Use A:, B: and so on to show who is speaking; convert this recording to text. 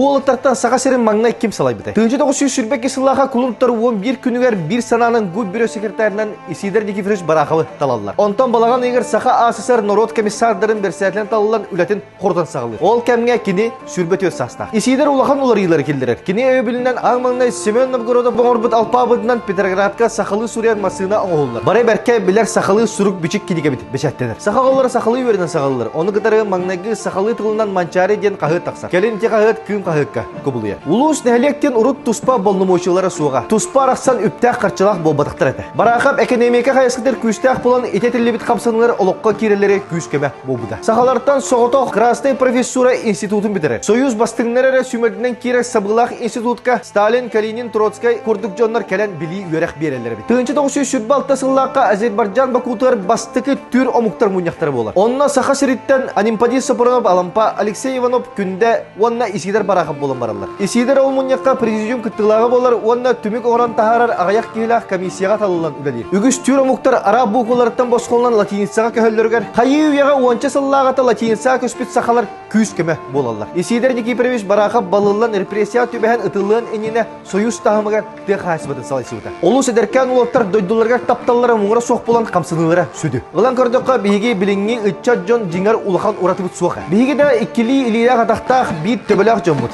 A: Уолаттартан Саха сирин маҥнай ким салайбытай? 1922 сыллааха кулун тутар 11 күнүгэр биир санаанан ГУП-бюро секретарынан Исидор Никифорович Бараховы талаллар. Онтон балаҕан ыйыгар Саха АССР норуот комиссардарын бэрэссэдээтэлинэн талыллан үлэтин хорутан саҕалыыр. Ол кэмҥэ кини 24 саастаах. Исидор улахан уларыйыылары киллэрэр. Кини өйөбүлүнэн аан маҥнай Семен Новгородов оҥорбут алпаабытынан Петроградка сахалыы суруйар массыына оҥоһуллар. Бары бэркэ билэр сахалыы сурук-бичик кинигэбит бэчээттэнэр. Саха оҕолоро сахалыы үөрэнэн саҕалыыллар. Ону кытары маҥнайгы сахалыы тылынан Манчаары диэн хаһыат тахсар. Кэлин ити хаһыат Кыым хаһыакка кубулуйар. Улуус нэһилиэктэн урут туспа болномуочулара суоҕа. Туспа арахсан үптээх-харчылаах буолбатахтар этэ. Бараахап экэниэмикэ хайысхатыгар күүстээх буолан ити этиллибит хамсаныылар олоххо киирэллэрэ күүс-көмө буолбута. Сахалартан соҕотох Красная профессура институтун бүтэрэр. Союз бастыҥнара эрэ сүүмэрдинэн киирэр сабыылаах институтка Сталин, Калинин, Троцкай курдук дьоннор кэлэн билии-үөрэх биэрэллэр эбит. 1926 сыллаахха Азербайджан Бакутугар бастакы түүр омуктар мунньахтара буолар. Онно Саха сириттэн Анимпадий Сопронов, Алампа, Алексей Иванов, Күндэ уонна Исидор Барахов буолан бараллар. Исидор ол мунньахха президиум кыттыылааҕа буолар уонна түмүк оҥорон таһаарар аҕыйах киһилээх комиссияҕа талыллан үлэлиир. Үгүс түүр омуктар араб буукуларыттан босхолонон латиницаҕа көһөллөрүгэр хайыы үйэҕэ уонча сыллааҕыта латиницаҕа көспүт сахалар күүс-көмө буолаллар. Исидор Никифорович Барахов балыллан репрессияҕа түбэһэн ытыллыан иннинэ Союз таһымыгар тыа хаһаайыстыбатын салайсыбыта. Олус эдэркээн уолаттар дойдуларыгар тапталлара муҥура суох буолан хамсаныылара сүдү. Ылан көрдөххө, биһиги билиҥҥи ыччат дьон дьиҥэр улахан уратыбыт суох. Биһиги да иккилии илиилээх атахтаах биир төбөлөөх дьоммут.